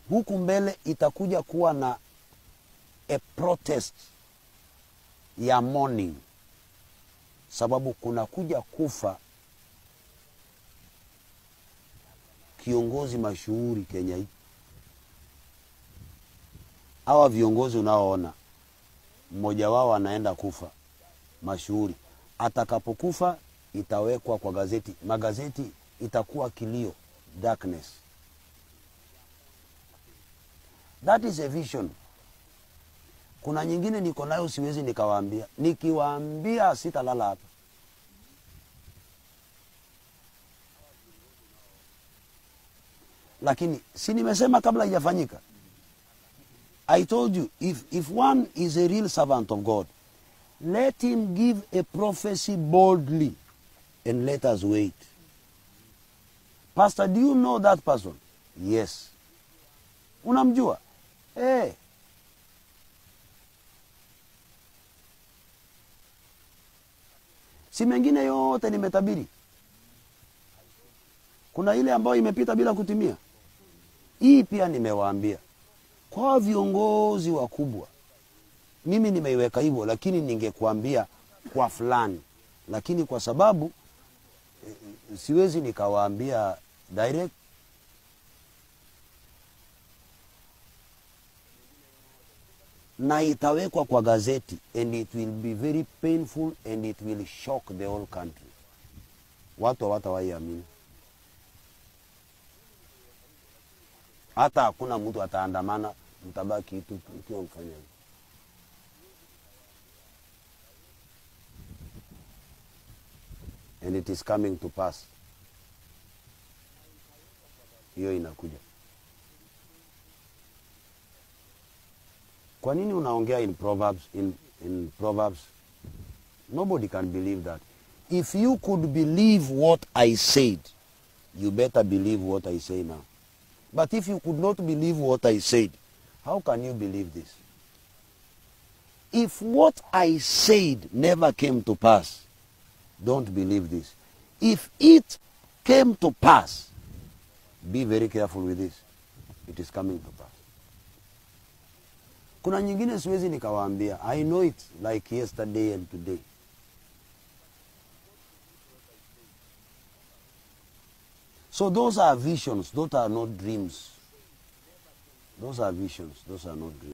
Huku mbele itakuja kuwa na a protest ya mourning, sababu kuna kuja kufa kiongozi mashuhuri Kenya hii. Hawa viongozi unaoona, mmoja wao anaenda kufa mashuhuri. Atakapokufa itawekwa kwa gazeti, magazeti itakuwa kilio, darkness. That is a vision. Kuna nyingine niko nayo siwezi nikawaambia. Nikiwaambia sitalala hapa. Lakini si nimesema kabla haijafanyika. I told you, if one is a real servant of God, let him give a prophecy boldly and let us wait. Pastor, do you know that person? Yes. Unamjua? Eh. Si mengine yote nimetabiri. Kuna ile ambayo imepita bila kutimia. Hii pia nimewaambia. Kwa viongozi wakubwa, mimi nimeiweka hivyo, lakini ningekuambia kwa fulani. Lakini kwa sababu siwezi nikawaambia direct. Na itawekwa kwa gazeti and it will be very painful and it will shock the whole country. Watu hawatawaiamini. Hata hakuna mtu ataandamana, mtabaki tu ukiwa mfanya hivi. And it is coming to pass. Hiyo inakuja. Kwa nini unaongea in Proverbs, in Proverbs? Nobody can believe that. If you could believe what I said, you better believe what I say now. But if you could not believe what I said, how can you believe this? If what I said never came to pass, don't believe this. If it came to pass, be very careful with this. It is coming to pass. Kuna nyingine siwezi nikawaambia. I know it like yesterday and today. So those are visions. Those are not dreams. Those are visions. Those are not dreams.